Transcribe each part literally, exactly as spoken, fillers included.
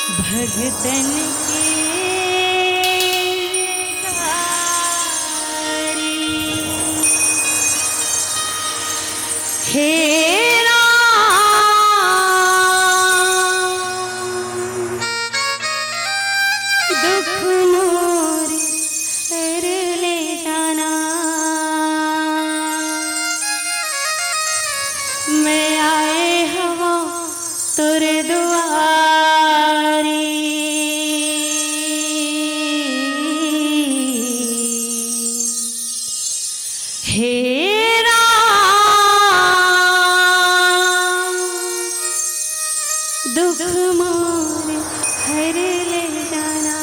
भगतन के कारी। हे राम, दुख मोर हर ले जाना, मैं आए हवं तोर दुआरी। हे राम, दुख मोर हर ले जाना।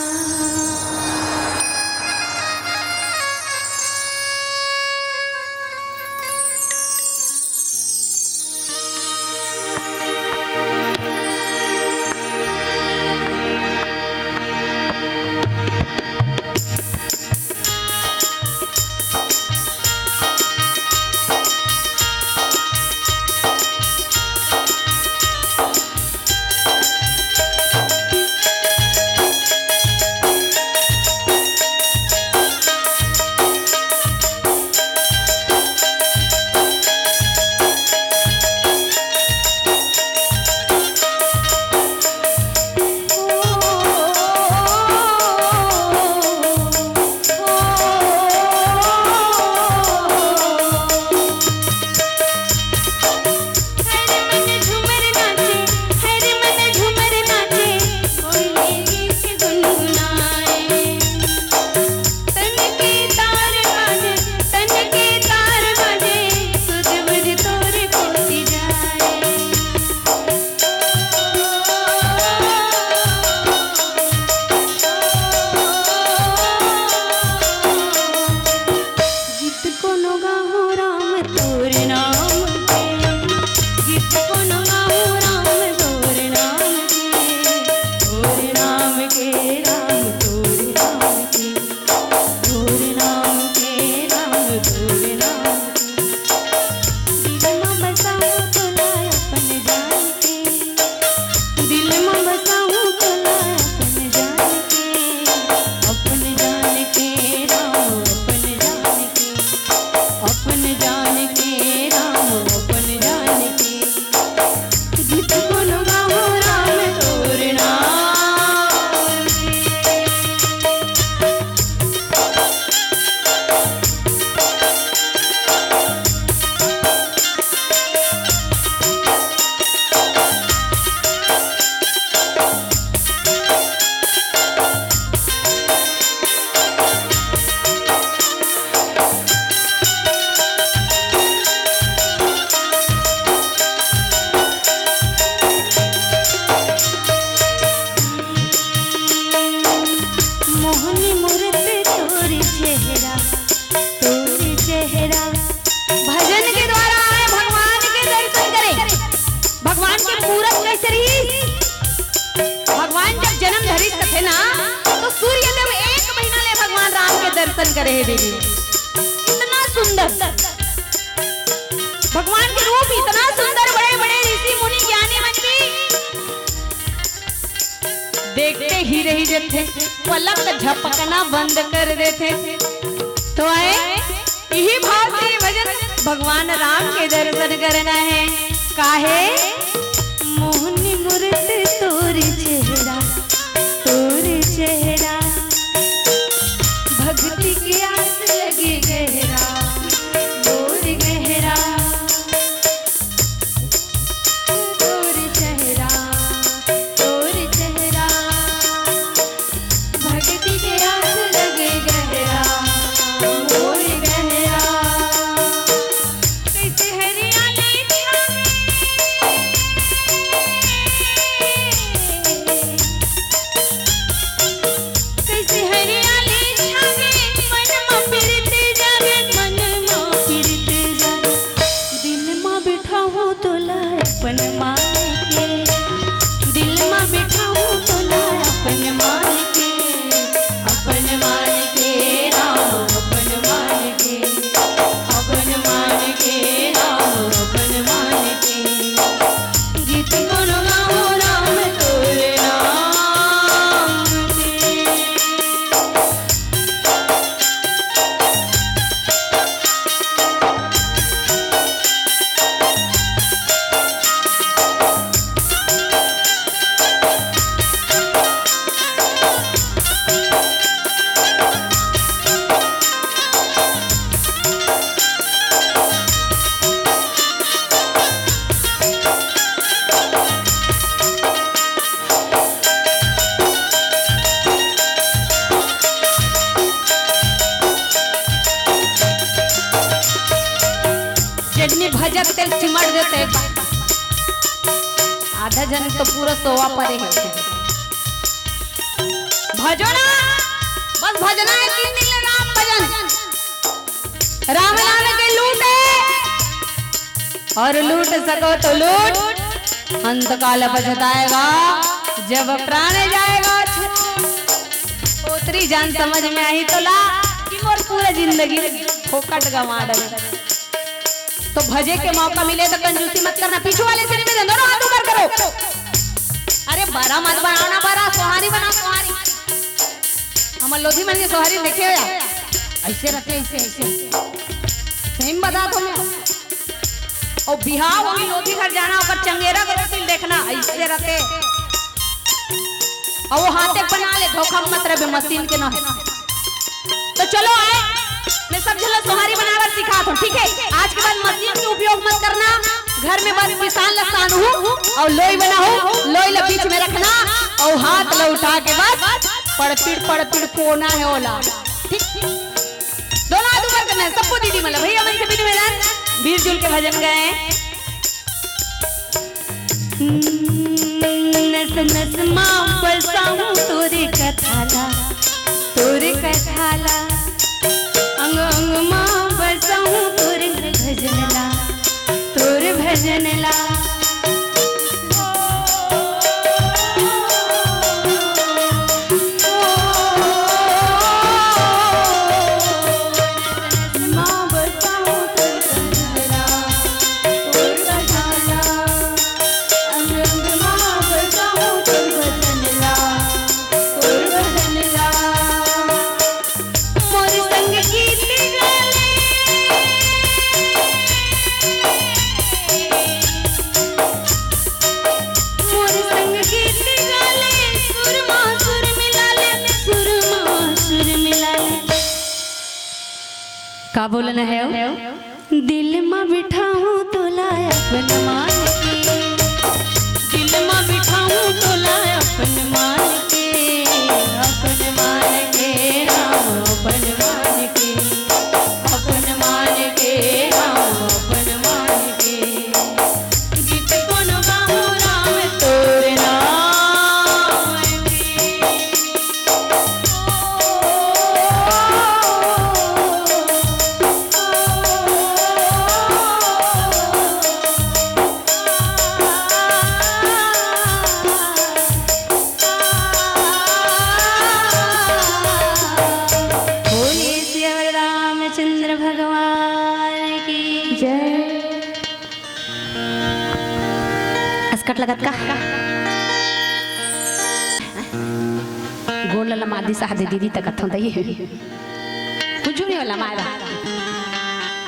भजन के द्वारा आए भगवान के दर्शन करे। भगवान के पूरब कैसे रही? भगवान जब जन्म धरिस कथे ना, तो सूर्य देव एक महीना ले भगवान राम के दर्शन करे हे दीदी। इतना सुंदर भगवान के रूप, इतना सुंदर, बड़े बड़े ऋषि मुनि ज्ञानी मन भी देखते ही रही जथे, पलक झपकना बंद कर देथे। तो आए इही भाव से भजन भगवान राम के दर्शन करना है। काहे? मोहनी मूरत तोर चेहरा, तोर चेहरा, भक्ति के आस लगे गहरा, मोर गहरा। तोर चेहरा, तोर चेहरा, भक्ति के आस लगे गहरा, मोर गहरा। कैसे हरियाली छावे, तेल चिमट देते एक बार। आधा झन तो पूरा सोवा परे हे। भजो ना, बस भजना हे, तीन दिन ले राम भजन। राम नाम के लूटे और लूट सको तो लूट, अंत काल पछताएगा जब प्राण जाएगा छूट। ओतरी जान समझ में आही तोला कि मोर पूरा जिंदगी फोकट गंवा डरे। तो भजे के मौका मिले तो कंजूसी मत करना। पीछू वाले सीढ़ी में दोनों हाथ ऊपर करो। अरे बरा मत बनाना, बरा सोहारी बना, सोहारी। हमर लोधी मन के सोहारी देखे हो या? ऐसे रहते, ऐसे, ऐसे। सही में बता तो मैं। और बिहाव होही लोधी घर जाना, ओकर चंगेरा के रोटी देखना, ऐसे रहते। और वो हाथे बना ले, धोखा मत रहे, मशीन के ना है। तो चलो आए, मैं सब झन ला सोहारी बनाए बर सिखात हूँ, ठीक है? आज के बाद मशीन के उपयोग मत करना, घर में बस पिसान ला सानहू और लोई बनाहू, लोई ला बीच में रखना और हाथ ला उठा के बस पड़पिड़ पड़पिड़ पोना है ओला, ठीक? दोनों हाथ ऊपर करना है सबको, दीदी मन ला, भैया मन से भी निवेदन, मिलजुल के भजन गाए। नस नस मा बसाहूँ तोरे कथा ला, तोरे कथा ला। अंग अंग मा बसाहूँ तोरे भजन ला, तोरे भजन ला। का बोलना है वो? दिल मा बिठाहूँ तोला अपन मान के, दिल मा बिठाहूँ तोला अपन मान के, अपन मान के राम, अपन मान के, अपन मान के राम, अपन मान के। गीत कोनो गाहूँ राम तोर नाम के। बोलिए सियावर रामचंद्र भगवान की जय। असकट लगत का? गोड़ लला मादी साहब दे दीदी तक कथों दई। कुछ नहीं होला मारा।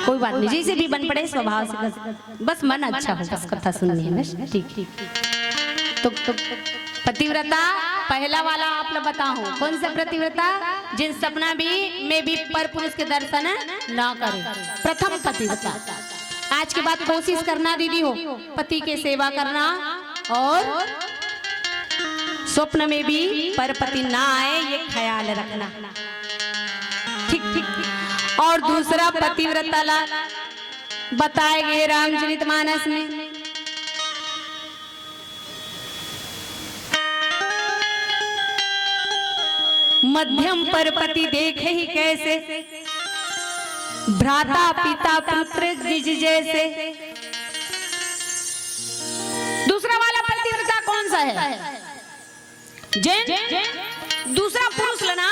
कोई बात नहीं, जैसे भी बन पड़े स्वभाव से, बस, बस मन अच्छा हो, बस कथा सुननी है बस। ठीक, ठीक। तो, तो पतिव्रता पहला वाला आप लोग बताओ, कौन सा पतिव्रता? जिन सपना भी में भी पर पुरुष के दर्शन ना करे, प्रथम पतिव्रता। आज के बाद कोशिश करना दीदी हो, पति के सेवा करना और स्वप्न में भी परपति ना आए, ये ख्याल रखना। ठीक, ठीक। और दूसरा पतिव्रता ला बताए गए रामचरित मानस में, मध्यम परपति देखे ही कैसे, भ्राता पिता पुत्र द्विज जैसे। दूसरा वाला पतिव्रता कौन सा है? जेन दूसरा पुरुष लना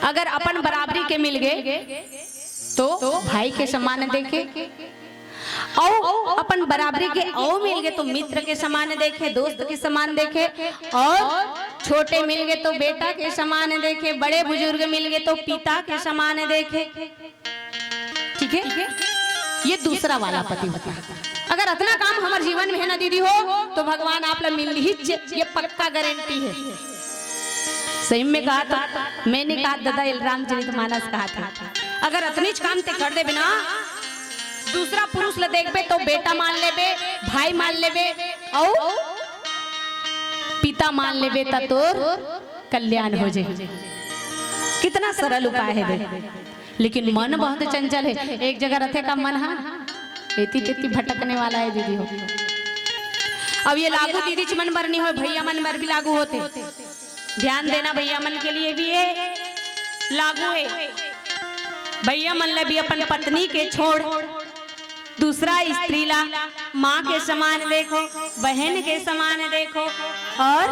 अगर अपन बराबरी के मिल गए तो भाई के समान देखे, अउ अपन बराबरी के अउ मिल गए तो मित्र के समान देखे, दोस्त के समान देखे, और छोटे मिल गए तो बेटा के समान देखे, बड़े बुजुर्ग मिल गए तो पिता के समान देखे। ठीक है, ये दूसरा वाला पति होता है। अगर इतना काम हमारे जीवन में है ना दीदी हो, तो भगवान आप ला मिल ही च-, ये पक्का गारंटी है। सही में कहा था, मैंने कहा दादा, ये रामचरित मानस कहा था, अगर अतनीच काम ते कर देबे ना, दूसरा पुरुष ला देखबे तो बेटा मान लेबे, भाई मान लेबे, और पिता मान लेबे, त तोर कल्याण हो जाए। कितना सरल उपाय है देख, लेकिन मन बहुत चंचल है। एक जगह रथे का मन हा, एती तेती भटकने वाला है दीदी हो। अब ये लागू दीदी मन बर नहीं होय, भैया मन बर भी लागू होथे। ध्यान देना, भैया मन के लिए भी ये लागू है। भैया मन ला भी अपन पत्नी के छोड़ दूसरा स्त्री ला माँ के समान देखो, बहन के समान देखो। और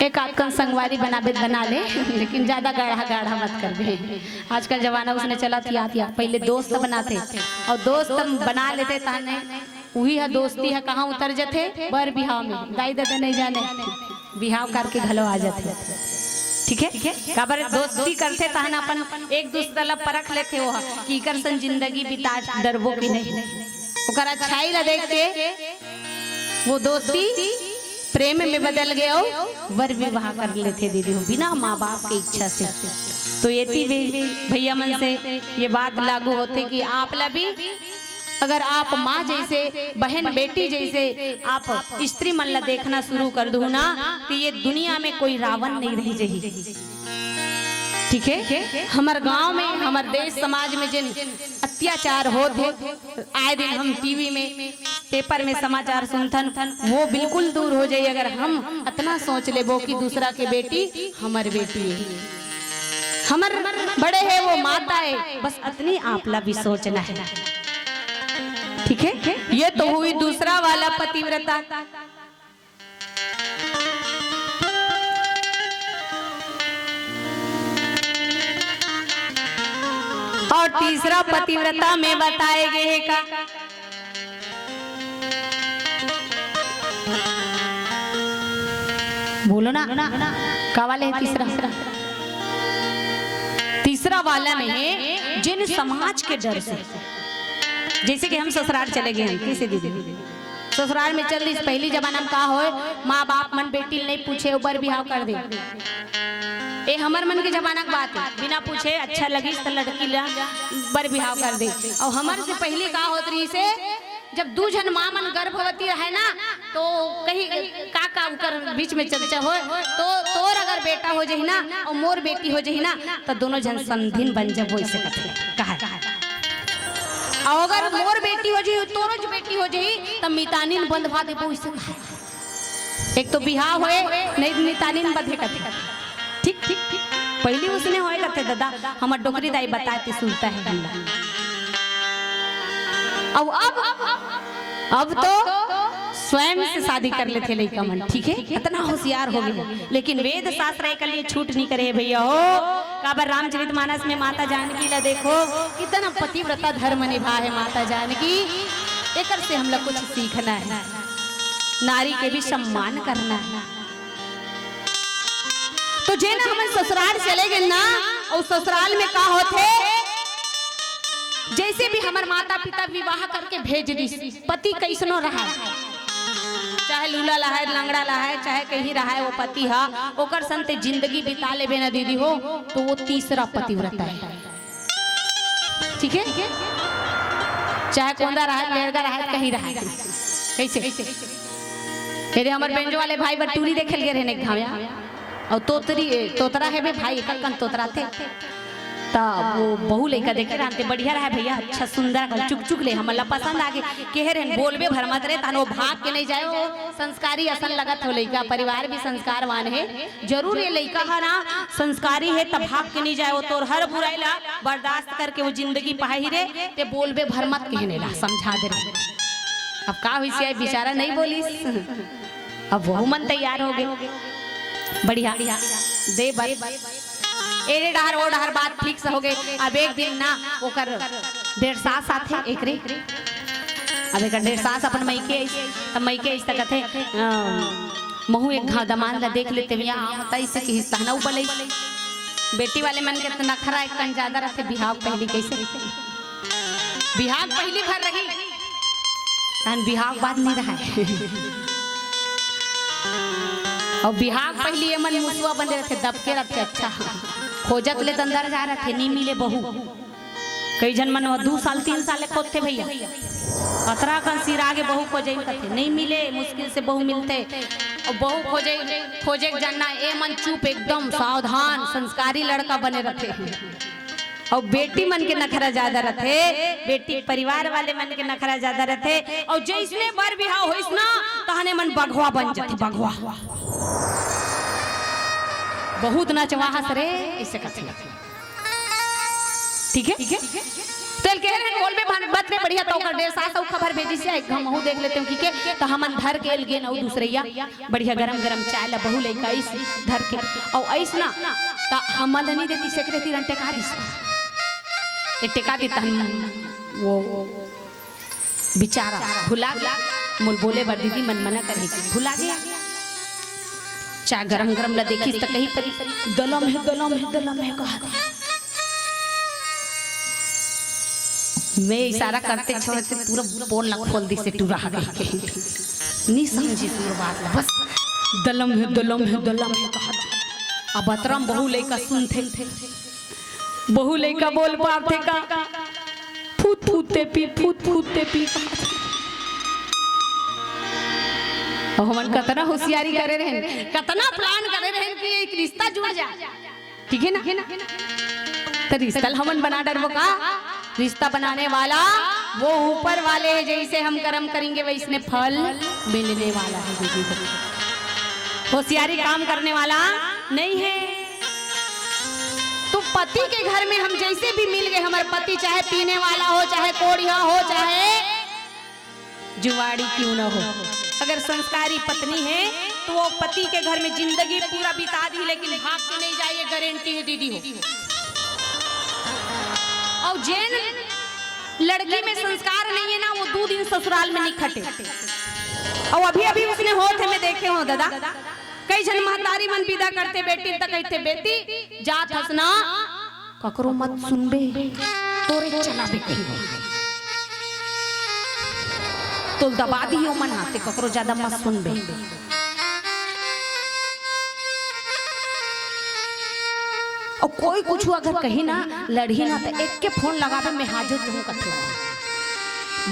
एक आध कन संगवारी बनाबे त बना ले, लेकिन ज्यादा गाढ़ा गाढ़ा मत करबे। आजकल जमाना उसने चलत हे, आत या पहले दोस्त बनाथे और दोस्त बना लेथे, ताने उही ह दोस्ती ह कहाँ उतर जथे, बर बिहाव में दाई ददा नहीं जाने, बिहाव करके घलो आ जथे। ठीक है, काबर दोस्ती करथे तहन अपन एक दूसरा ला परख लेथे, वो ह कि इकर संग जिंदगी बिता डरबो कि नहीं, ओकर अच्छाई ला देख के वो दोस्ती प्रेम में बदल गए और वर विवाह कर लेथे दीदी हो, बिना माँ बाप के इच्छा से। तो एती भी भैया मन से ये बात लागू होथे कि आप ला भी अगर आप माँ जैसे, बहन बेटी जैसे आप स्त्री मन ला देखना शुरू कर दू ना, तो ये दुनिया में कोई रावण नहीं रह जाही। ठीक है, हमर गांव में, हमर देश समाज में जिन अत्याचार होत हे, आए दिन हम टीवी में, पेपर में समाचार सुनथन, वो बिल्कुल दूर हो जाई अगर हम अतना सोच लेबो कि दूसरा के बेटी हमर बेटी है, हमर बड़े है, वो माता है, बस अतनी आप ला भी सोचना है। ठीक है, ये तो हुई दूसरा वाला पतिव्रता। और तीसरा पतिव्रता में बताए गए है का, बोलो ना, का वाले है तीसरा? तीसरा वाला में है जिन समाज के डर से, जैसे कि हम ससुराल चले गए हैं, कैसे दीदी? ससुराल में चल दिस, पहली जमाना में का होय, माँ बाप मन बेटी ल नहीं पूछे, बर बिहाव कर दे। ए हमर मन के जमाना के बात है, बिना पूछे अच्छा लगिस त लड़की ला बर बिहाव कर दे। और हमर से पहली का होत रहिस हे, जब दू झन माँ मन गर्भवती रहे ना, तो कहीं का का उकर बीच में चर्चा होय, तो तोर अगर बेटा हो जाही ना और मोर बेटी हो जाही ना, तो दोनों झन समधिन बन जबो, इसे कथे, कहा। और अगर मोर बेटी हो जाही, तोरो ज बेटी हो जाही, त मितानिन बंधवा देबो, इसे कहा। एक तो बिहाव होए, नहीं मितानिन बंधे कथे। ठीक, ठीक, ठीक। पहली उसने होए कथे, दादा, हमर डोकरी दाई बताए ते सुनता है हमला। अब, अब, अब तो स्वयं से शादी कर लेथे लइका मन, ठीक है, इतना होशियार हो गए। लेकिन वेद शास्त्र एकर लिए छूट नहीं करे हे भैया हो। काबर रामचरित मानस में माता जानकी ला देखो, कितना पतिव्रता धर्म निभा है माता जानकी। एकर से हम लोग कुछ सीखना है, नारी के भी सम्मान करना है। तो जेन हमन ससुराल चले गए ना, और ससुराल में का होथे, जैसे भी हमर माता पिता विवाह करके भेज दिस, पति कैसनो रहा, चाहे लूला लहाय, लंगड़ा लहाय, चाहे कहीं रहाय, वो पति हा, ओकर संग ते जिंदगी बिता लेबे ना दीदी हो, तो वो तीसरा पतिव्रता है। ठीक है, चाहे कोंदा रहाय, लेड़गा रहाय, कहीं रहाय, कैसे? ये दे हमर बेंजो वाले भाई बर टूरी देखे ल गे रहे एक घाव, और तोतरी, तोतरा है बे भाई, एक कन तोतरा थे। त वो बहू लइका देखे रहन ते, बढ़िया रहा भैया, अच्छा सुंदर, अकन चुक चुक ले, हमन ला पसंद आगे। केहे रहन, बोलबे भर मत रे, तहन वो भाग के नहीं जाए, वो संस्कारी असन लगत हो लइका, परिवार भी संस्कारवान है। जरूर ये लइका ह ना संस्कारी है, त भाग के नहीं जाए, वो तोर हर बुराई ला बर्दाश्त करके वो जिंदगी पाही रे, ते बोलबे भर मत, कहने ला समझा दे रे। अब का हुई, सियाई बेचारा नहीं बोलिस, अब वहू मन तैयार हो गए, बढ़िया दे बर। एरे डहर ओ डहर बात फिक्स हो गए। अब एक दिन ना ओकर डेढ़ सास आथे एकरे, अब एकर डेढ़ सास अपन मइके आइस, त मइके आइस त कथे, अ, "महू एक घाव दमांद ला देख लेते भैया, हाँ होता इसे किहिस तहना उ बलई।" बेटी वाले मन के त नखरा एक कन ज्यादा रहथे, बिहाव पहली कैसे, बिहाव पहली भर रही, तहन बिहाव बाद नहीं रहा। और बिहाव पहली ये मन मुसुआ बंदे रहथे, दबके रहथे, अच्छा, खोजत ले त अंदर जा रहथे, नहीं मिले बहू। कई झन मन दू साल, तीन साल ले खोजथे भैया, अतरा कन सिरा गे बहू खोजे कथे, नहीं मिले, मुश्किल से बहू मिलथे। और बहू खोजे, खोजे के जानना, ए मन चुप, एकदम सावधान, संस्कारी लड़का बने रहथे। अउ बेटी मन के नखरा ज्यादा रथे, बेटी के परिवार वाले मन के नखरा ज्यादा रथे। अउ जइसने बर बिहाव होइस ना, तहने मन बघवा बन जथे, बघवा। बहुत नचवा हस रे, इसे कथे। ठीक है, ठीक है। तो एल कहे रहे, बोलबे भान-, बत रे बढ़िया, तो कर दे, सास अउ खबर भेजिस हे, एक घांव महूं देख लेतेंव, ठीक है। तो हमन धर के एल गेन अउ दूसरइया बढ़िया गरम गरम चाय ला बहू लइका अइस धर के, अउ अइस ना, त हमन ल नइ देतिस, एकरे तीर अंटे का दिस, ए टेका देतन वो बिचारा भुला गे, मोल बोले बर दीदी मन मना करे, भुला गे। चाय गरम गरम ला देखिस त कही परी, "दलम हे, दलम हे, दलम हे," कहा दे। मैं इशारा करते छोड़ते पूरा पोल ला खोल दिस, टूरा हा कहिके। नी समझिस मोर बात ला, बस, "दलम हे, दलम हे, दलम हे," कहा दे। अब अतरम बहू लइका सुनथे, बहू लइका बोल पाथे का, "फूत फूत ते पी, फूत फूत ते पी।" अउ हमन कतना होशियारी करे रहेन, कतना plan करे रहेन कि एक रिश्ता जुड़ जाए, ठीक है ना? तो रिश्ता ल हमन बना डरबो का? रिश्ता बनाने वाला वो ऊपर वाले हे, जइसे हम कर्म करेंगे वइसने फल मिलने वाला है। दीदी, होशियारी काम करने वाला नहीं है। तो पति के घर में हम जइसे भी मिल गे, हमर पति चाहे पीने वाला हो, चाहे कोढ़िया हो, चाहे जुआड़ी क्यों न हो, अगर संस्कारी पत्नी है तो वो पति के घर में जिंदगी पूरा बिता दी, लेकिन भाग के नहीं जाए, ये गारंटी है दीदी हो। अउ जेन लड़की में संस्कार नहीं है ना, वो दू दिन ससुराल में नहीं खटे। अउ अभी अभी उसने होत हे, मैं देखे हों दादा, कई झन महतारी मन बिदा करथे बेटी ल त कहिथे, "बेटी जात हस ना, ककरो मत सुनबे, तोरे चलाबे कहिबे। तोल दबा दिही ओमन हा, ते ककरो ज्यादा मत सुनबे।" अउ कोई कुछु अगर कही ना, लड़ही ना, त एक के फोन लगाबे, मैं हाजिर रहूं कथे।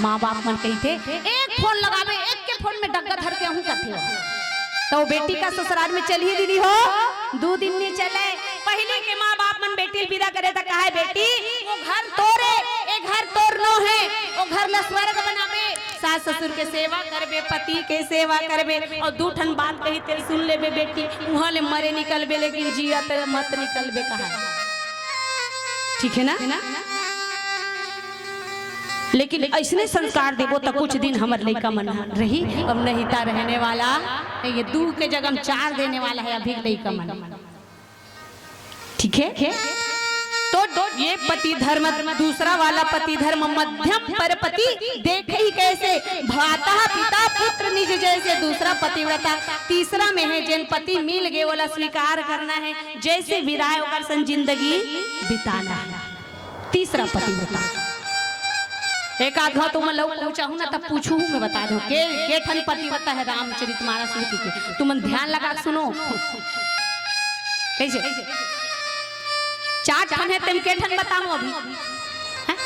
माँ बाप मन कहिथे, "एक फोन लगाबे, एक के फोन में डग्गा धर के आहूं कथे।" त वो बेटी का ससुराल में चलही दीदी हो, दू दिन नइ चले। पहिली के माँ बाप मन बेटी ल बिदा करे त कहे, "बेटी, वो घर तोरे, ए घर तोर नो हे, वो घर ला स्वर्ग बनाबे, सास ससुर के सेवा करबे, पति के सेवा करबे, अउ दू ठन बात कही तेल सुन लेबे बेटी, उहाँ ले मरे निकलबे, लेकिन जियत मत निकलबे," कहा। ठीक है ना? लेकिन अइसने संस्कार देबो त कुछ दिन हमर लइका मन रही, अब नहीं त रहने वाला, ये दू के जगह में चार देने वाला है अभी लइका मन। ठीक है? तो, तो ये पति धर्म, दूसरा वाला पति धर्म मध्यम पर पति, देखही कैसे, भ्राता पिता पुत्र निज जैसे, दूसरा पतिव्रता, तीसरा में है, जेन पति मिल गे, ओला स्वीकार करना है, जैसे भी रहे ओकर संग जिंदगी बिताना है। तीसरा पतिव्रता। एक आध घाव तुमन ला पूछहूं ना, तब पूछहूं, मैं बता दूं, के, के ठन पतिव्रता है रामचरित मानस में, के, के? तुमन ध्यान लगा के सुनो। कैसे? चार ठन है, तेम के ठन बताओ अभी? हैं?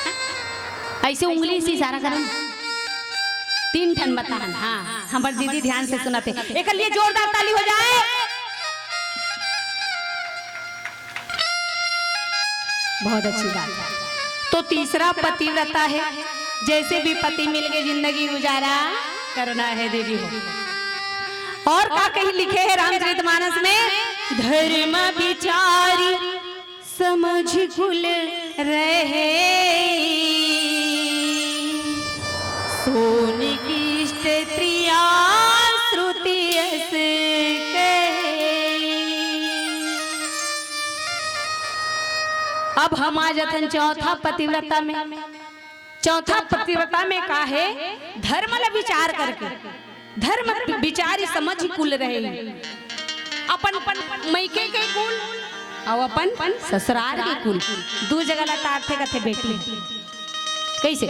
ऐसे उंगली से इशारा करो ना। तीन ठन बताहन, हाँ, हमर दीदी ध्यान से सुनत हे। एकर लिए जोरदार ताली हो जाए। बहुत अच्छी बात है। तो तीसरा पतिव्रता है, जैसे भी पति मिल के जिंदगी गुजारा करना है दीदी हो। और का कहीं लिखे है रामचरित मानस में, धर्म विचारी समझ कुल रहे, सोनी की स्त्रियां श्रुति अस कहे। अब हम आ जाथन चौथा पतिव्रता में। चौथा पतिव्रता में का है? धर्म ला विचार करके, धर्म विचारी समझ कुल रहे, अपन, अपन मइके के कुल अउ अपन ससुरार के कुल, दू जगह ला तारथे कथे बेटी। कैसे?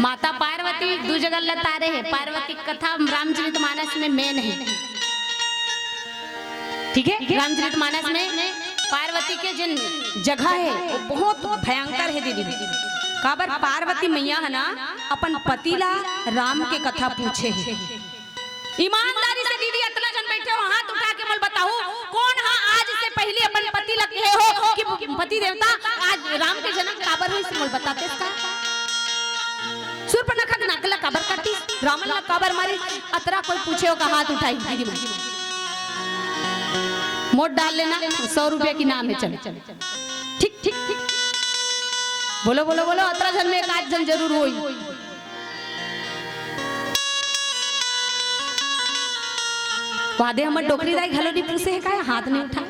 माता पार्वती दू जगह ला तारे हे। पार्वती कथा रामचरित मानस में main है, ठीक है? रामचरित मानस में पार्वती के जिन जगह है, वो बहुत भयंकर है दीदी। काबर पार्वती मैया है ना, अपन पति ला राम के कथा पूछे है। ईमानदारी से दीदी, अतना झन बैठे हो, हाथ उठा के मोल बताओ, कौन हा आज से पहली अपन पति ला कहे हो कि पति देवता, आज राम के जन्म काबर होइस, मोला बतातेस का? सूर्पनखा के नाक ला काबर काटिस, रावण ला काबर मारिस, अतरा कोई पूछे हो का हाथ उठाई, दीदी मन। मोट डाल लेना, सौ रुपया के इनाम हे, चल। ठीक, ठीक, ठीक। बोलो, बोलो, बोलो, अतरा झन में एक आध झन जरूर होई। वादे हमर डोकरी दाई घलो नइ पूछे हे का, हाथ नइ उठाय।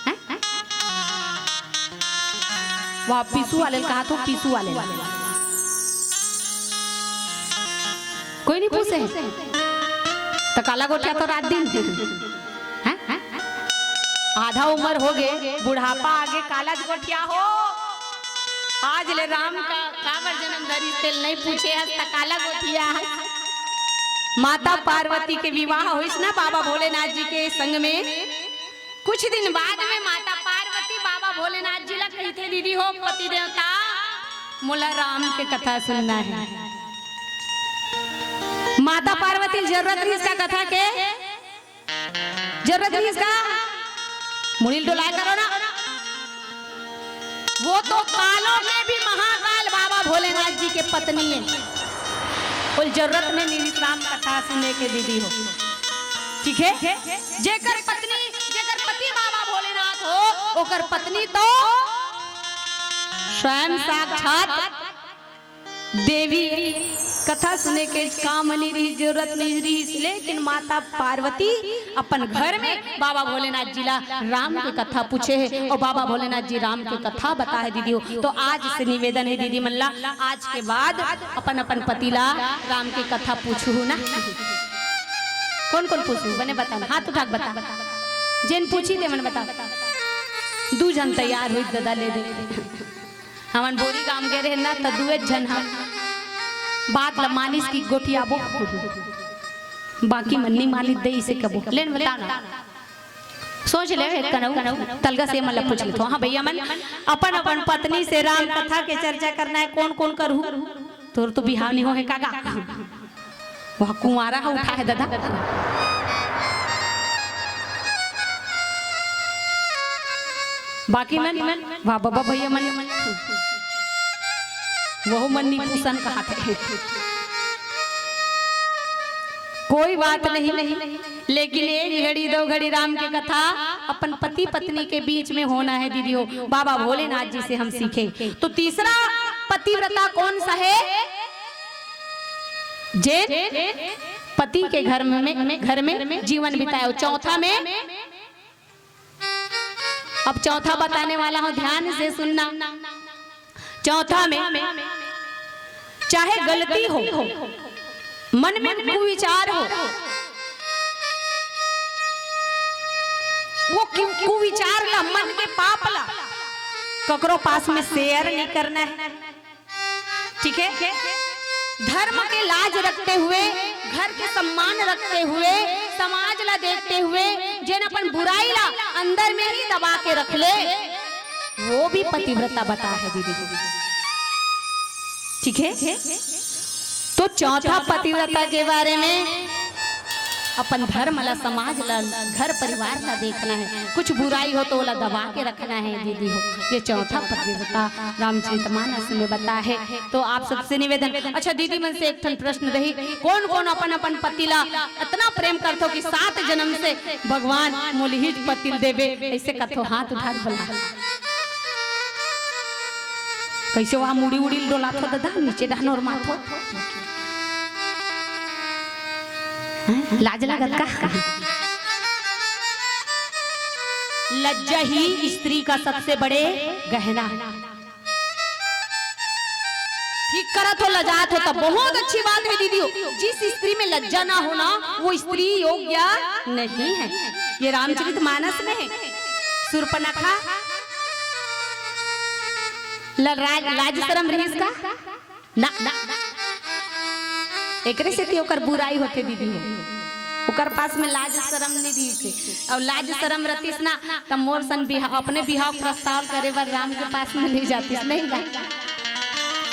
हैं? हैं? वाह, पीसू वाले ल कहा तो, पीसू वाले ल। कोई नइ पूछे हे। त काला गोठिया तो रात दिन। हैं? हैं? आधा उमर होगे, बुढ़ापा आगे, कालाच गोठिया हो। आज ले राम का काबर जन्म धरिस तेला नइ पूछे हस, त काला गोठिया हस। माता पार्वती के विवाह होइस ना बाबा भोलेनाथ जी के संग में। कुछ दिन बाद में माता पार्वती बाबा भोलेनाथ जी ला कहिथे, दीदी हो, पति देवता, मोला राम के कथा सुनना हे। माता पार्वती ल जरूरत रहिस का कथा के? जरूरत रहिस का? मुड़ी ल डोलाय करो ना। वो तो कालों में भी महाकाल बाबा भोलेनाथ जी के पत्नी हे। ओला जरूरत नइ रहिस राम कथा सुने के, दीदी हो। ठीक हे? जेकर पत्नी, जेकर पति बाबा भोलेनाथ हो, ओकर पत्नी तो स्वयं साक्षात देवी। कथा सुने के काम नइ रहिस, जरूरत नइ रहिस, लेकिन माता पार्वती अपन घर में बाबा भोलेनाथ जी ला राम के कथा पूछे हे अउ बाबा भोलेनाथ जी राम के कथा बताए हे, दीदी हो। तो आज से निवेदन हे दीदी मन ला, आज के बाद अपन अपन पति ला राम के कथा पूछहू ना। कोन कोन पूछहू, बने बता ना, हाथ उठा के बता। जेन पूछही ते मन बता। दू झन तैयार होइस ददा, ले दे। हमन बोरी गांव गे रहेन ना, त दुए झन ह बात ल मानिस कि गोठियाबो। बाकी मन नइ मानिस दे, इसे कबो। ले न बता ना। सोच ले, एक कनऊ तलगा से मन ल पूछ लेथों। हाँ भैया मन, अपन अपन पत्नी से राम कथा के चर्चा करना हे, कोन कोन करहू? तोर तो बिहाव नइ होहे का गा? वह कुंवारा ह उठा हे ददा। बाकी मन, वाह बाबा भैया मन, वहू मन नइ पूछन कहाथे। कोई बात नहीं, लेकिन एक घड़ी दो घड़ी राम के कथा अपन पति पत्नी के बीच में होना हे दीदी हो। बाबा भोलेनाथ जी से हम सीखे। तो तीसरा पतिव्रता कौन सा है? जेन पति के घर में, घर में जीवन बिताए। चौथा में, अब चौथा बताने वाला हूं, ध्यान से सुनना। चौथा में, चाहे गलती हो, मन में कुविचार हो, वो कु-, कुविचार ला, मन के पाप ला ककरो पास में share नइ करना हे। ठीक है, धर्म के लाज रखते हुए, घर के सम्मान रखते हुए, समाज ला देखते हुए, जेन अपन बुराई ला अंदर में ही दबा के रख ले, वो भी पतिव्रता बता है दीदी। ठीक है, तो चौथा पतिव्रता के बारे में अपन धर्म ला, समाज ला, घर परिवार ला देखना है, कुछ बुराई हो तो ओला दबा के रखना है दीदी हो। ये चौथा पतिव्रता रामचरितमानस में बता है। तो आप सबसे निवेदन, अच्छा दीदी मन से एक ठन प्रश्न रही, कौन कौन अपन अपन पति ला इतना प्रेम करथो कि सात जन्म से भगवान मोला इहीच पति ल देबे, ऐसे कथो हाथ उठा के बोला। कैसे वहां मुड़ी उड़ी डोलाथो दादा, नीचे डहन ओरमाथो। हैं? लाज लागत का? लज्जा ही स्त्री का सबसे बड़े गहना। ठीक करत हो, लजात हो, तब बहुत अच्छी बात है दीदी हो। जिस स्त्री में लज्जा ना हो ना, वो स्त्री योग्य नहीं है। ये रामचरित मानस में है। सूर्पनखा ल-, लाज, लाज शरम रहिस का? ना, ना। एकरे सेती ओकर बुराई होथे दीदी हो। ओकर पास में लाज शरम नइ रहिस हे। अउ लाज शरम रतिस ना, त मोर सन बिहा-, अपने बिहाव प्रस्ताव करे बर राम के पास में नइ जातिस, नहीं ना?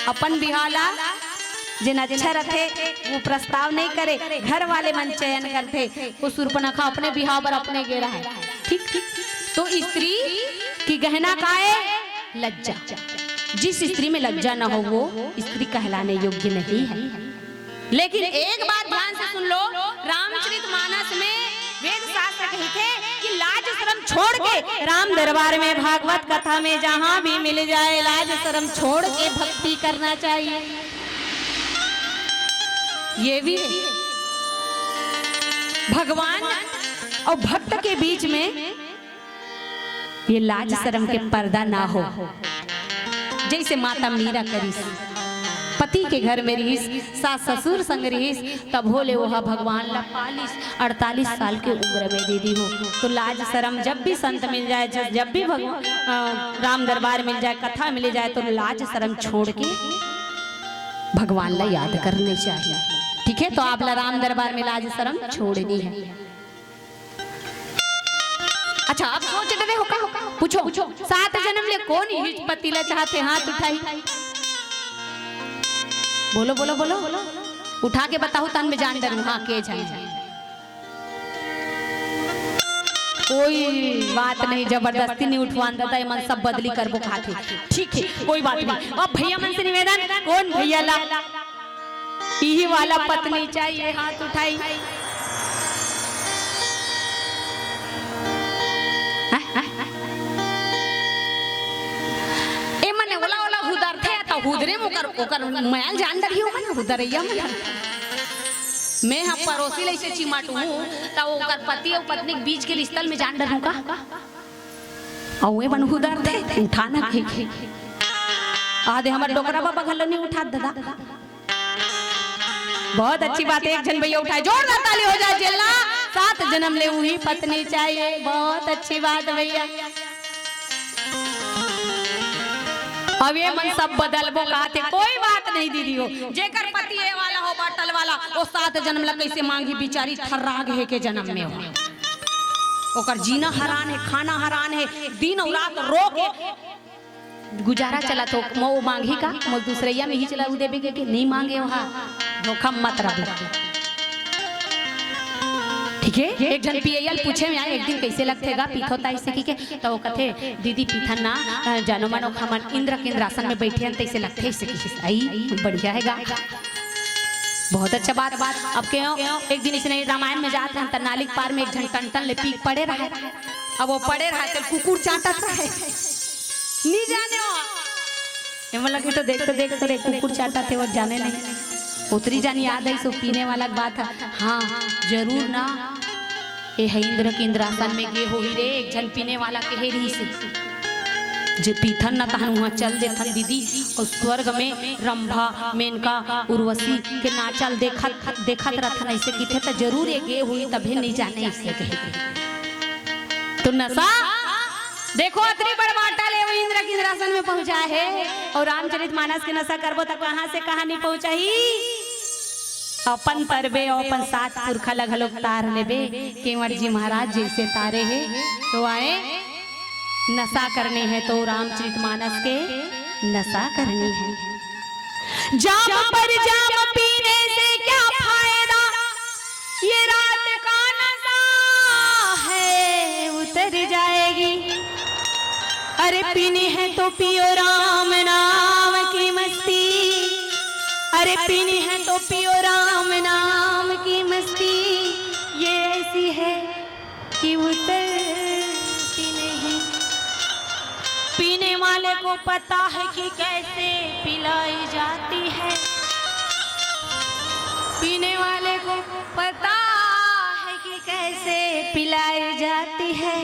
अपन बिहाव ला जेन अच्छा रथे, वो प्रस्ताव नहीं करे, घर वाले मन चयन करथे। वो सुर्पनखा अपने बिहाव बर अपने गे रहय। ठीक, ठीक। तो स्त्री की गहना का है? लज्जा। जिस स्त्री में लज्जा न हो, वो स्त्री कहलाने योग्य नहीं है। लेकिन एक बात ध्यान से सुन लो, रामचरित मानस में वेद शास्त्र कहिथे कि लाज शरम छोड़ के राम दरबार में, भागवत कथा में, जहां भी मिल जाए, लाज शरम छोड़ के भक्ति करना चाहिए। ये भी है। भगवान और भक्त के बीच में ये लाज शरम के पर्दा ना हो। जैसे माता मीरा करिस, पति के घर में रहिस, सास ससुर संग रहिस, तब होले ओहा भगवान ला पालिस। अड़तालीस साल के उम्र में दीदी हो, तो लाज शरम जब भी संत मिल जाए, जब, जब भी भगवान, अ, राम दरबार मिल जाए, कथा मिल जाए, तो लाज शरम छोड़ के भगवान ला याद करने चाहिए। ठीक है, तो आप ला राम दरबार में लाज शरम छोड़नी है। अच्छा, अब सोच डरे हो का? पूछो, पूछो। सात जन्म ले कोन इही पति ला चाहथे? हाथ उठाई। बोलो, बोलो, बोलो। उठा के बताओ, तन में जान डरू। हाँ, के जान। कोई बात नहीं, जबरदस्ती नहीं उठवान दादा, ये मन सब बदली करबो खाथे। ठीक है, कोई बात नहीं। अब भैया मन से निवेदन, कोन भैया ला इही वाला पत्नी चाहिए, हाथ उठाई। ए मने ओला ओला हुदरथे त हुदरे म ओकर, ओकर मयाल जान डरही, ओ मन हुदरैया मन। मैं ह परोसी ले से चिमाटू हूँ, त ओकर पति अउ पत्नी के बीच के रिश्ता में जान डरहूँ का? अउ ए मन हुदरथे, उठाना के। आदे हमर डोकरा बाबा घलो नहीं उठात दादा। बहुत अच्छी बात है, एक झन भैया उठाए, जोरदार ताली हो जाए। जेला सात जन्म ले उही पत्नी चाहिए, बहुत अच्छी बात भैया। अब ये मन सब बदलबो कहथे, कोई बात नहीं दीदी हो, जेकर पति ये वाला हो, बाटल वाला, वो सात जन्म ला कैसे मांगी, बिचारी थर्राग है के जन्म में हो। ओकर जीना हरान है, खाना हरान है, दिन और रात रो के गुजारा चलत हो, मो मांगही का? मोल दूसरैया में ही चला उ देबे के, के नहीं मांगे वहा, धोखा मत रख। ठीक है, एक झन पीएल पूछे में आए, एक दिन कैसे लगथे गा पीथो ताई से की के, तो वो कथे, "दीदी पीथन ना, अ, जानो मानो हमन इंद्र के इंद्रासन में बैठे हन, तैसे लगथे ऐसे की।" आई, बढ़िया है गा। बहुत अच्छा बात, बात। अब क्यों एक दिन इसने रामायण में जात हन, त नाली के पार में एक झन टन टन ले पी के पड़े रहे। अब वो पड़े रहे, तो कुकुर चाटत रहे। नहीं जाने हो। ये मतलब कि तो देख, तो देख, तो देख, कुकुर चाटत हे, वो जाने नहीं। उतरी जानी याद है, सो पीने वाला के बात है। हाँ, जरूर ना। ए है इंद्र के इंद्रासन में गे होही रे, एक झन पीने वाला कहे रही से। जे पीथन न तहन वहाँ चल देथन दीदी, और स्वर्ग में रंभा, मेनका, उर्वशी के नाचल देखत, देखत रथन ऐसे किथे त जरूर ये गे होही, तभे नहीं जाने ऐसे कहे। तो नशा देखो, अतरी बड़ बाटा ले वो इंद्र के इंद्रासन में पहुंचा है, और रामचरित मानस के नशा करबो त कहाँ से कहाँ नहीं पहुंचाही। अपन तरबे और अपन सात पुरखा ल घलोक तार लेबे। केंवर जी महाराज जैसे तारे हे, तो आए, नशा करनी है तो रामचरित मानस के नशा करनी है। जाम पर जाम पीने से क्या फायदा, ये रात का नशा है, उतर जाएगी। अरे पीनी है तो पियो राम नाम की मस्ती, अरे पीनी है तो पियो राम नाम की मस्ती, ये ऐसी है कि उतरती नहीं। पीने वाले को पता है कि कैसे पिलाई जाती है, पीने वाले को पता है कि कैसे पिलाई जाती है।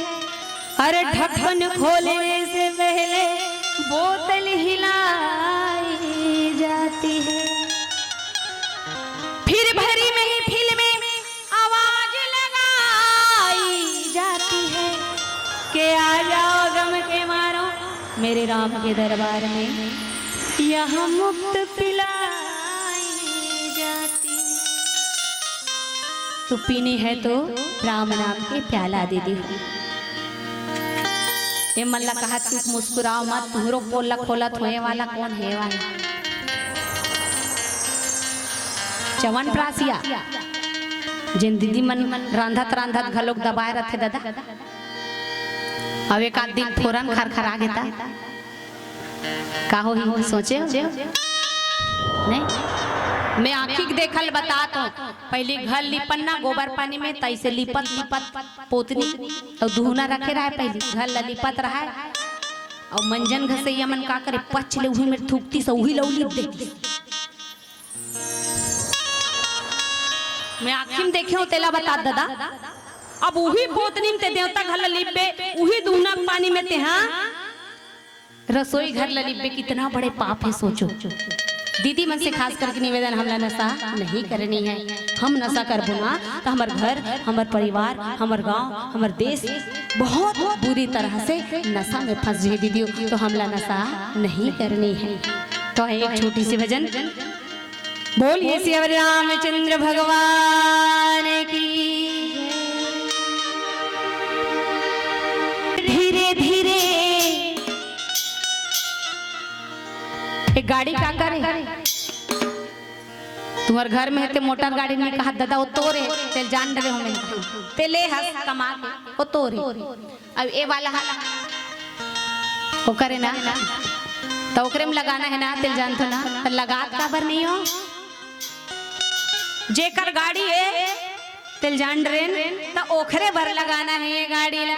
अरे ढक्कन खोलने से पहले बोतल हिलाई जाती है। फिर भरी महफिल में आवाज लगाई जाती है कि आ जाओ गम के मारो मेरे राम के दरबार में, यहाँ मुफ्त पिलाई जाती। तो पीनी है तो राम नाम के प्याला दे दी। ए मन ला कहा, "तू मुस्कुराओ मत, तुहरो पोल ला खोलत होए वाला कौन है वाला?" च्यवनप्राश या जेन दीदी मन रांधत रांधत घलोक दबाए रथे ददा। अब एक आध दिन फोरन खरखरा गे ता का होही, सोचे हो? नहीं, मैं आँखी के देखल बतात हूँ। पहली घर लिपन ना गोबर पानी में, तइसे लिपत लिपत पोतनी अउ दुहना रखे रहय, पहली घर ला लिपत रहय। अउ मंजन घसैया मन का करे, पच ले उही मेर थूकतिस, उही ला लिप देतिस। मैं आँखी में देखे हूँ, तेला बतात ददा। अब उही पोतनी में ते देवता घर ला लिपबे, उही दुहना के पानी में ते, हाँ, रसोई घर ला लिपबे, कितना बड़े पाप हे, सोचो। दीदी मन से खास करके निवेदन, हमला नशा नहीं करनी है। हम नशा करबो ना, तो हमर घर, हमर परिवार, हमर गांव, हमर देश बहुत बुरी तरह से नशा में फंस जाही दीदी। तो हमला नशा नहीं करनी है। तो एक छोटी सी भजन। बोलिए सियावर रामचंद्र भगवान की। धीरे धीरे। एक गाड़ी का करे, तुम्हर घर में हे ते मोटर गाड़ी नहीं कहा ददा, वो तोरे, ते जान डरे हो मैं, ते ले हस कमा के, वो तोरे। अब ए वाला हा, ओकरे ना, त ओकरे में लगाना हे ना, तेल जानथो ना, त लगात काबर नहीं हो? जेकर गाड़ी हे, तेल जान डरेन, त ओखरे बर लगाना हे ये गाड़ी ला।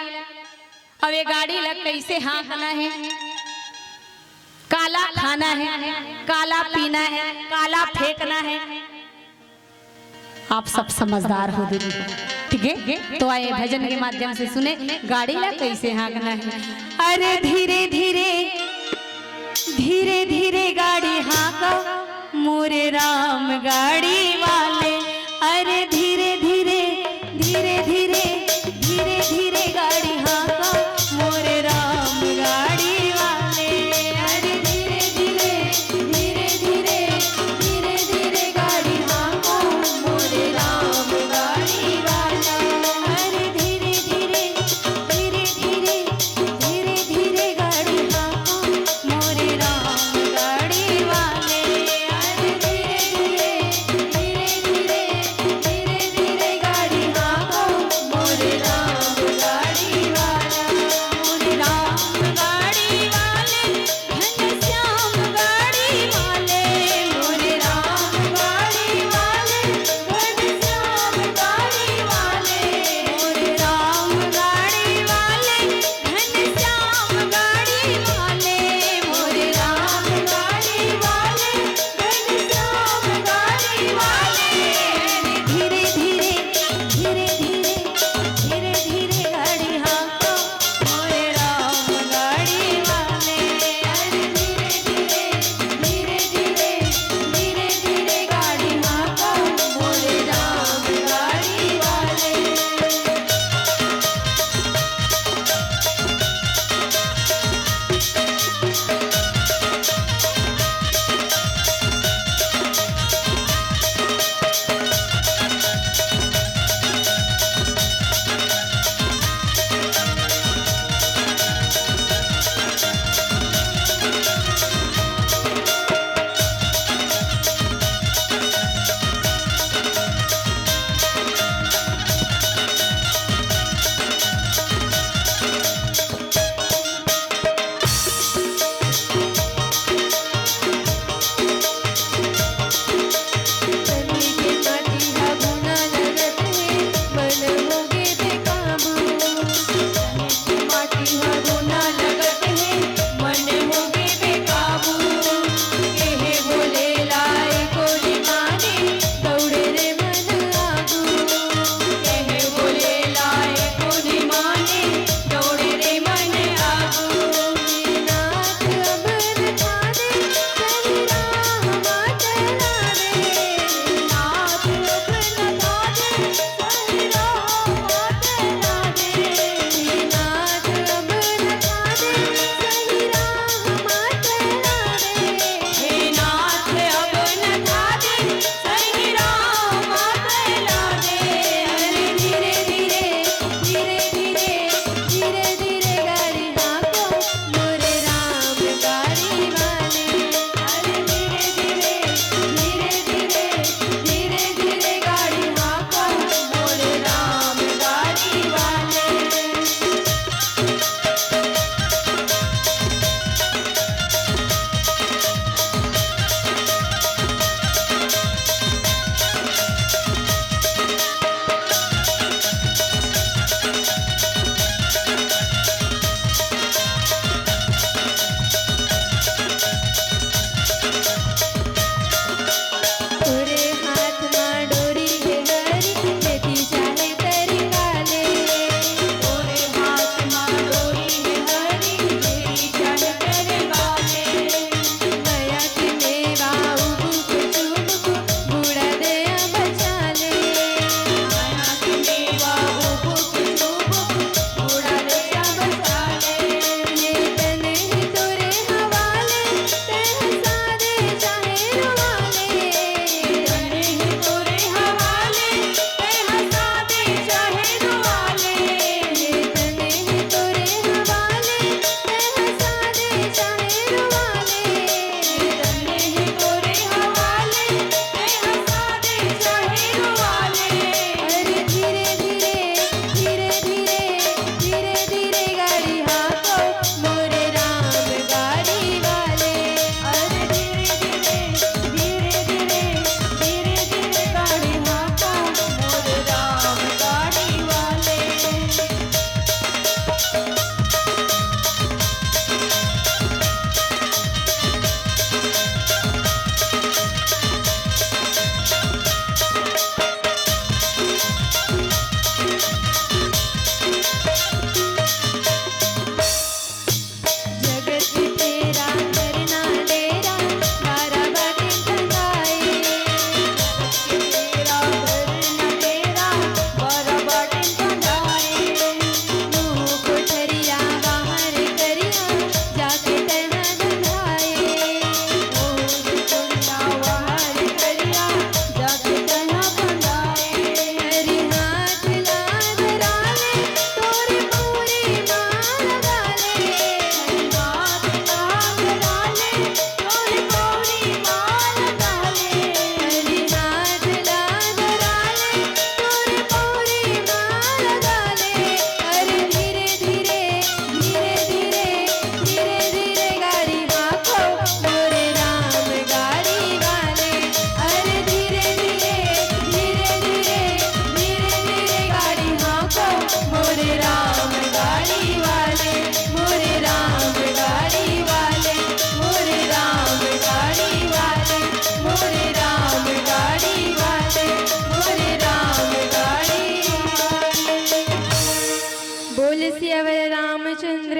अब ये गाड़ी ला कैसे हाँकना हे, काला खाना हे, काला पीना हे, काला फेंकना हे, आप सब समझदार हो दीदी, ठीक है? तो आए भजन के माध्यम से सुने, गाड़ी ला कैसे हाँकना है। अरे धीरे धीरे, धीरे धीरे गाड़ी हाँका, मोरे राम गाड़ी वाले। अरे धीरे धीरे, धीरे धीरे, धीरे धीरे गाड़ी हाँका, मोरे राम गाड़ी वाले। अरे धीरे धीरे, धीरे धीरे, धीरे धीरे गाड़ी हाँको, मोरे राम गाड़ी वाला। अरे धीरे धीरे, धीरे धीरे, धीरे धीरे गाड़ी हाँको, मोरे राम गाड़ी वाले। अरे धीरे धीरे, धीरे धीरे, धीरे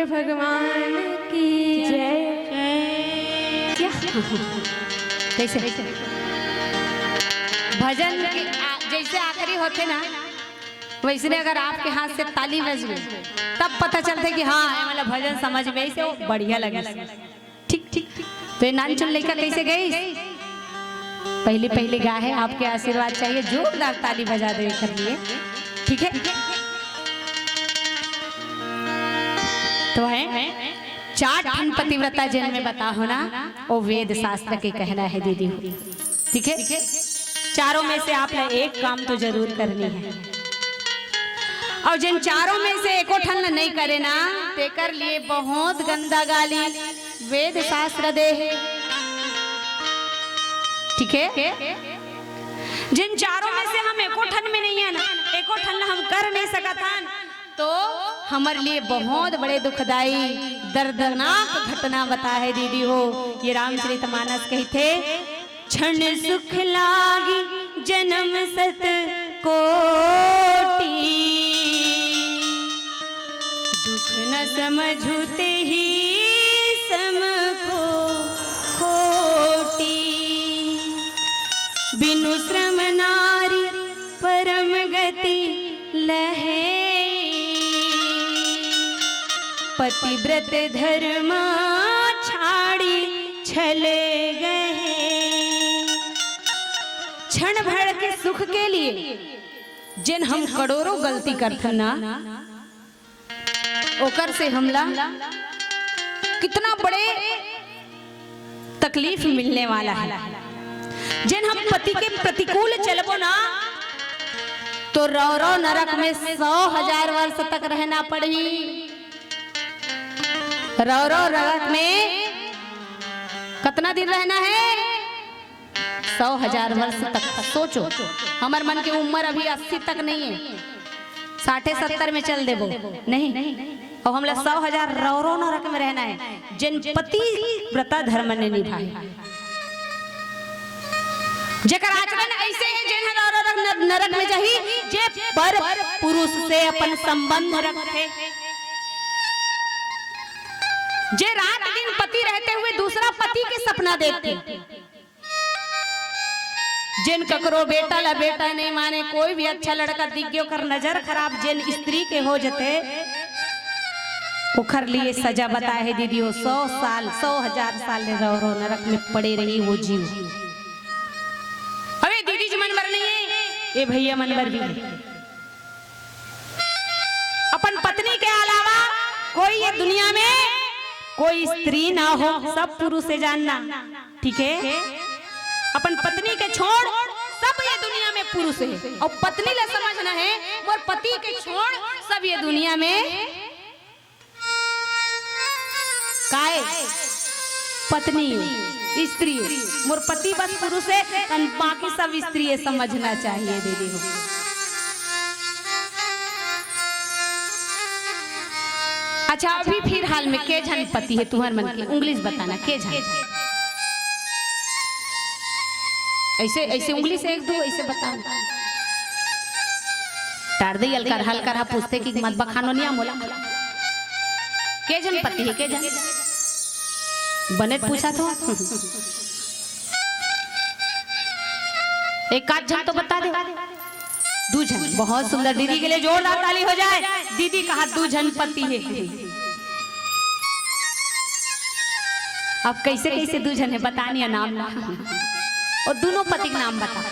भगवान की जय। क्या? कैसे? भजन के आ, जैसे आखिरी होथे ना, वैसने अगर आपके हाथ से ताली बज गई, तब पता चलथे कि हाँ, ये वाला भजन समझ में आइस, वो बढ़िया लगे। ठीक, ठीक, ठीक। तो ये नानचुन लइका कैसे गइस? पहले, पहले गा हे, आपके आशीर्वाद चाहिए, जोरदार ताली बजा दो एकर लिए। ठीक है? तो हे, चार ठन पतिव्रता जेन मैं बता हों ना, वो वेद शास्त्र के कहना हे दीदी हो। ठीक है? चारों में से आप ला एक काम तो जरूर करनी हे। अउ जेन चारों में से एको ठन ला नहीं करे ना, तेकर लिए बहुत गंदा गाली वेद शास्त्र दे हे। ठीक है? जेन चारों में से हम एको ठन में नहीं है ना, एको ठन ला हम कर नहीं सकत हन, तो हमर लिए बहुत बड़े दुखदाई, दर्दनाक घटना बता हे दीदी हो। ये रामचरित मानस कहिथे, क्षण सुख लागी जन्म सत कोटि, दुख न समझु तेहि सम को खोटी। बिनु श्रम नारी परम गति लहे, पतिव्रत धर्म छाड़ी छल गहे। क्षण भर के सुख के लिए जेन हम करोड़ों गलती करथन ना, ओकर से हमला कितना बड़े तकलीफ मिलने वाला है। जेन हम पति के प्रतिकूल चलबो ना, तो रौरव नरक में सौ हजार वर्ष तक रहना पड़ही। रौरव नरक में कितना दिन रहना है? सौ हजार वर्ष तक। सोचो, हमर मन के उम्र अभी अस्सी तक नहीं है, साठे सत्तर में चल देबो, नहीं? अउ हमला सौ हजार रौरव नरक में रहना है, जेन पतिव्रता धर्म ने निभाए। जेकर आचरण ऐसे हे, जेन ह रौरव नर-, नरक में जाही, जे पर पुरुष से अपन संबंध रखथे, जे रात दिन पति रहते हुए दूसरा पति के सपना देखथे, जेन ककरो बेटा ला बेटा नहीं माने, कोई भी अच्छा लड़का दिख गयो, ओकर नजर खराब जेन स्त्री के हो जथे, ओखर लिए सजा बताए हे दीदी हो। सौ साल, सौ हजार साल ले रौरव नरक में पड़े रही वो जीव। अबे दीदी जी मन बर नहीं है, ये भैया मन बर भी है। अपन पत्नी के अलावा कोई ये दुनिया में कोई स्त्री ना हो, सब पुरुष हे, जानना, ठीक है? अपन पत्नी के छोड़ सब ये दुनिया में पुरुष हे, अउ पत्नी ला समझना हे, मोर पति के छोड़ सब ये दुनिया में काय? पत्नी, स्त्री, मोर पति बस पुरुष हे, अउ बाकी सब स्त्री हे, समझना चाहिए दीदी हो। अच्छा, अभी फिलहाल में के झन पति हे तुहर मन के, उंगली से बताना, के झन? ऐसे, ऐसे उंगली से एक दो ऐसे बताओ। टार दे, हल्का, हल्का रहा, पूछते कि मत बखानो नहीं मोला। के झन पति हे, के झन? बने पूछा तो। एक आध झन तो बता दे। दू झन, बहुत सुंदर। दीदी के लिए जोरदार ताली हो जाए। दीदी कहा दू झन पति हे। अब कैसे कैसे दू झन हे, बतानी हे नाम ना। अउ दोनों पति के नाम बता।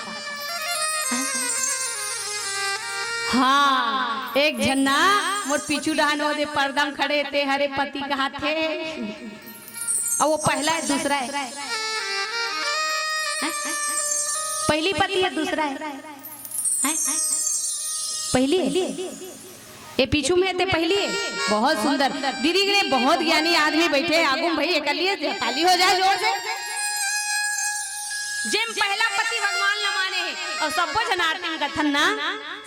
हाँ, एक झन ना मोर पीछू डहान ओ दे पर्दा में खड़े, ते हरे पति कहाथे। अउ वो पहला हे, दूसरा हे? हैं? पहली पति हे, दूसरा हे? हैं? पहली हे? ये पीछू में हे, ते पहली हे? बहुत सुंदर। दीदी के लिए बहुत ज्ञानी आदमी बैठे हे आगू में भाई, एकर लिए ताली हो जाए जोर से। जेन पहला पति भगवान ला माने हे, अउ सब्बो झन आरती में कथन ना,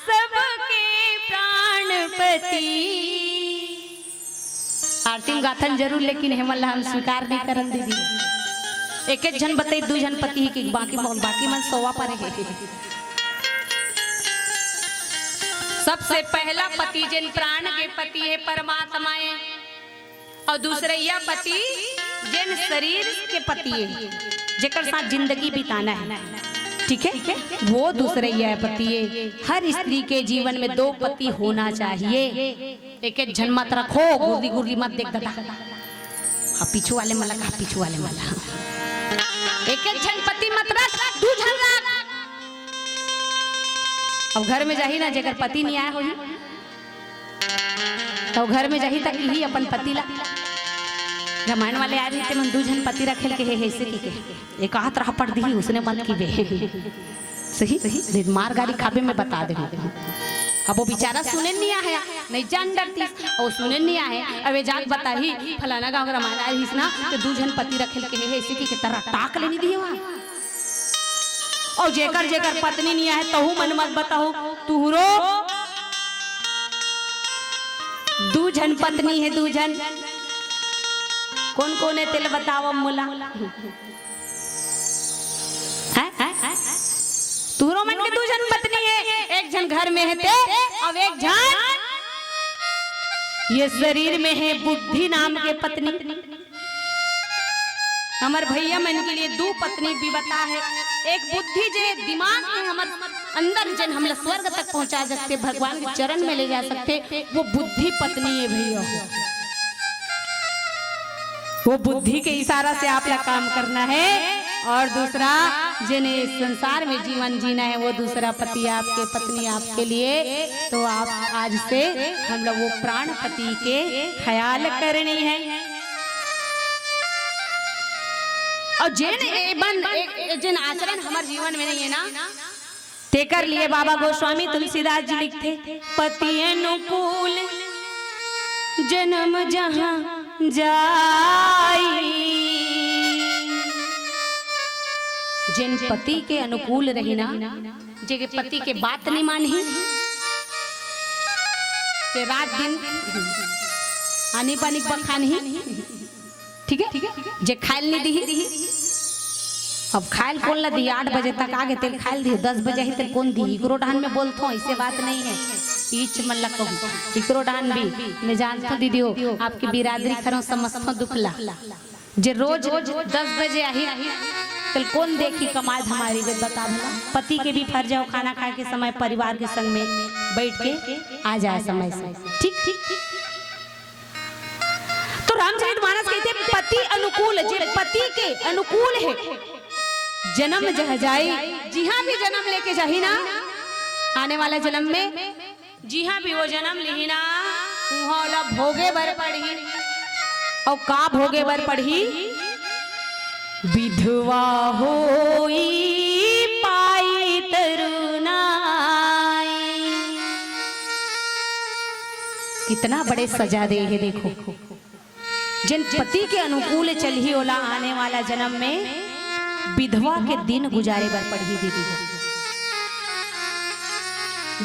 सबके प्राणपति। आरती में गाथन जरूर, लेकिन हेमन ला हम स्वीकार नहीं करन दीदी। एक एक झन बताई, दू झन पति हे कि बाकी मन, बाकी मन सोवा पर हे। सबसे पहला पति जेन प्राण के पति हे, परमात्मा हे, अउ दूसरइया पति, जेन शरीर के पति ए, जेकर साथ जिंदगी बिताना हे, ठीक हे, वो दूसरइया पति ए। हर स्त्री के जीवन में दो पति होना चाहिए। एक एक झन मत रखो, गुर्री गुर्री मत देख ददा। हाँ, पीछू वाले मन ला, हाँ, पीछू वाले मन ला। एक एक झन पति मत रख, दू झन रख। अब घर में जाही ना, जेकर पति नइ आय होही, त घर में जाही त किही अपन पति ला, रामायण वाले आय रहिस ते मन दू झन पति रखे ल केहे हे, अइसे कहिके। एक हाथ रहा पट दिही, उसने मत किबे। सही, सही। मार गारी खाबे, मैं बता देहूं। अब वो बेचारा सुने नइ आहे, नइ जान डरतिस, अउ सुने नइ आहे। अब ए जाके बताही, फलाना गांव के रामायण आय रहिस ना, त दू झन पति रखे ल केहे हे, अइसे कहिके, त रटाक ले नइ दिही वहां। अउ जेकर जेकर पत्नी नइ आहे, तहू मन मत बताहू। तुहरो दू झन पत्नी हे, दू झन। कोन कोन हे, तेला बताव मोला। हैं? हैं? हैं? तुहरो मन के दू झन पत्नी हे, एक झन घर में हे ते, अउ एक झन ये शरीर में हे, बुद्धि नाम के पत्नी। हमर भइया मन के लिए दू पत्नी बिपता हे। एक बुद्धि, जे दिमाग हे हमर अंदर, जेन हमला स्वर्ग तक पहुंचा सकथे, भगवान के चरण में ले जा सकथे, वो बुद्धि पत्नी हे भइया हो। वो बुद्धि के इशारा से आप ला काम करना हे। अउ दूसरा, जेन ए संसार में जीवन जीना हे, वो दूसरा पति आपके, पत्नी आपके लिए। तो आप आज से हम लोग वो प्राण पति के ख्याल करनी हे। अउ जेन ए बन, ए, ए, जेन आचरण हमर जीवन में नइ हे ना, तेकर लिए बाबा गोस्वामी तुलसीदास जी लिखथे, पति अनुकूल जनम जहां जाई। जेन पति के अनुकूल रही ना, जे के पति के बात नइ मानही, जे रात दिन आनी बानी बखानही, ठीक हे, जे खाय ल नइ दिही। अब खाय ल कोन ला दिही? आठ बजे तक आगे तेल खाय ल दिही, दस बजे ही तेल कोन दिही? इकरो डहन में बोलथों, अइसे बात नइ हे। इच मन ला कहूं, इकरो डहन भी मैं जानथों दीदी हो, आपके बिरादरी खरों समझथों दुख ला। जे रोज दस बजे आही, तेल कोन देखही कमाय धमाय रहिबे, बता भला। पति के भी फर्ज हे खाना खाय के समय परिवार के संग में बइठ के आ जाय समय से। ठीक, ठीक, ठीक। तो रामचरित मानस कहिथे, पति अनुकूल, जे पति के अनुकूल हे, जनम जहां जाई, जिहां भी जनम लेके जाही ना, आने वाला जनम में जिहां भी वो जनम लिही ना, उहां ओला भोगे बर पड़ही। अउ का भोगे बर पड़ही? विधवा होई पाई तरुनाई। कितना बड़े सजा दे हे, देखो। जेन पति के अनुकूल चलही, ओला आने वाला जनम में विधवा के दिन गुजारे बर पड़ही दीदी।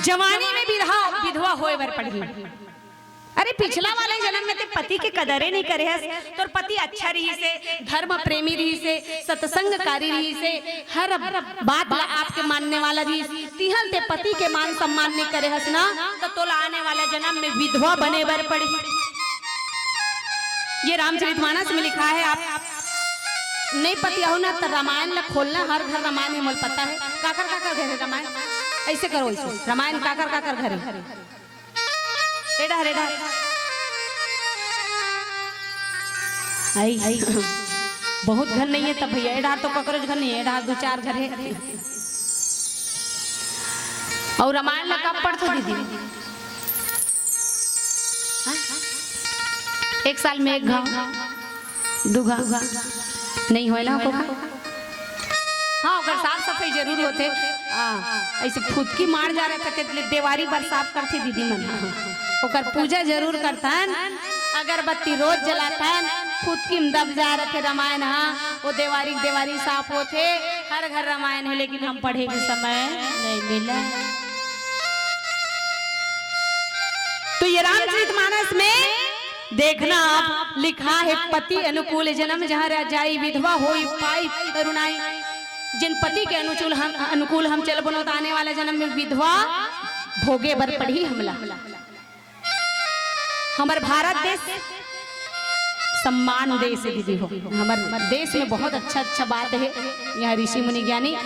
जवानी में विधवा, विधवा होय बर पड़ही। अरे, पिछला वाले जनम में ते पति के कदरे नइ करे हस, तोर पति अच्छा रहिस हे, धर्म प्रेमी रहिस हे, सत्संगकारी रहिस हे, हर बात ला आपके मानने वाला रहिस, तिहां ल ते पति के मान सम्मान नइ करे हस ना, त तोला आने वाला जनम में विधवा बने बर पड़ही। ये रामचरित मानस में लिखा हे, आप नइ पतियाहू ना, त रामायण ला खोलना, हर घर रामायण हे, मोला पता हे। काकर काकर घर हे रामायण? अइसे करो, अइसे, रामायण काकर काकर घर हे? ए डहर, ए डहर। आई, आई। बहुत घर नइ हे तब भइया, ए डहर तो ककरोच घर नइ हे, ए डहर दू चार घर हे। अउ रामायण ला कब पढ़थो दीदी? हाँ? एक साल में एक घांव, दू घांव, नइ होय ना ओकर। हाँ, ओकर साफ सफाई जरूर होथे। हाँ, अइसे फुदकी मार जा रहे थे, तेतले देवारी बर साफ करथे दीदी मन। ओकर पूजा जरूर करथन, अगरबत्ती रोज जलाथन, फुदकी में दब जा रहे थे रामायण। हाँ, वो देवारी, देवारी साफ होथे, हर घर रामायण हे, लेकिन हम पढ़े के समय नइ मिले। तो ये रामचरित मानस में देखना आप, लिखा हे, पति अनुकूल जनम जहाँ रह जाई, विधवा होई पाई तरुणाई। जिन पति के अनुकूल हम, अनुकूल हम चलबो न, त आने वाला जनम में विधवा भोगे बर पड़ही हमला। हमर भारत देश सम्मान देश हे दीदी हो। हमर देश में बहुत अच्छा अच्छा बात हे। यहाँ ऋषि मुनि ज्ञानी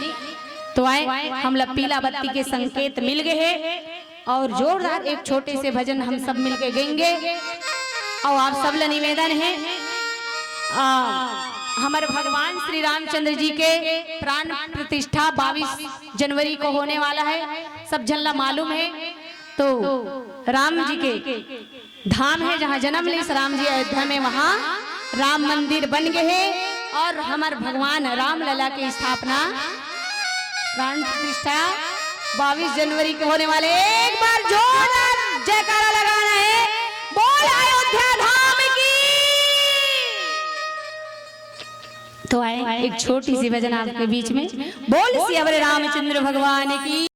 तो आए, हमला पीला बत्ती के संकेत मिल गए हे और जोरदार एक छोटे से भजन हम सब मिलके गाएंगे। और आप सब ला निवेदन हे, आ, हमर भगवान श्री रामचंद्र जी के प्राण प्रतिष्ठा बाईस जनवरी को होने वाला है, सब झन ला मालूम है। तो राम जी के धाम है, जहाँ जन्म लीस राम जी अयोध्या में, वहाँ राम मंदिर बन गए है और हमर भगवान रामलला के स्थापना, प्राण प्रतिष्ठा बाईस जनवरी के होने वाले। एक बार जोरदार जयकारा लगाना है, बोल अयोध्या धाम की। तो आए एक छोटी सी भजन आपके बीच में, बोल सियावर रामचंद्र भगवान की।